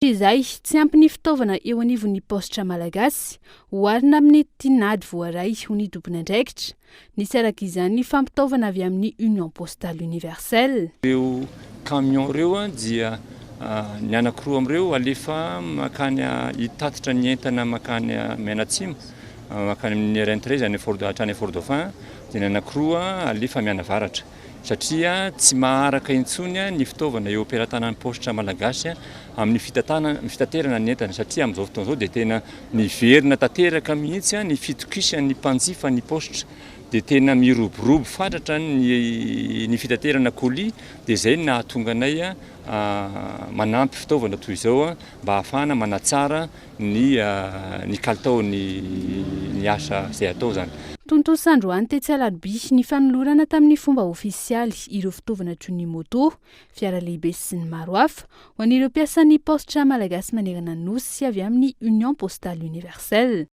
Izay, tsy ampy ny fitaovana eo anivon'ny paositra malagasy, oharina amin'ny tinady voaray ho ny tompon'andraikitra. Nisy araka izany ny fampitaovana avy amin'ny Union Postale Universelle. Ireo camion ireo dia ny anankiroa amin'ireo alefa mankany hitatitra ny entana mankany mianatsimo, mankany amin'ny RN 13 any Fort, hatrany Fort Dauphin, dia ny anankiroa alefa mianavaratra. Satria tsy maharaka intsony ny fitaovana eo am-pelatanan'ny paositra malagasy amin'ny fitaterana ny entana, satria amin'izao fotoana izao dia tena miverina tanteraka mihitsy ny fitokisan'ny mpanjifa ny paositra, dia tena miroborobo fatratra ny fitaterana colis, dia izay no nahatonga anay manampy fitaovana toy izao mba hahafahana manatsara ny ny kalitaon'ny ny asa izay atao izany. Tontosa androany tetsy Alarobia ny fanolorana tamin'ny fomba ofisialy ireo fitaovana toy ny moto, fiara lehibe sy ny maro hafa ho an'ireo mpiasan'ny paositra malagasy manerana ny Nosy avy amin'ny Union Postale Universelle.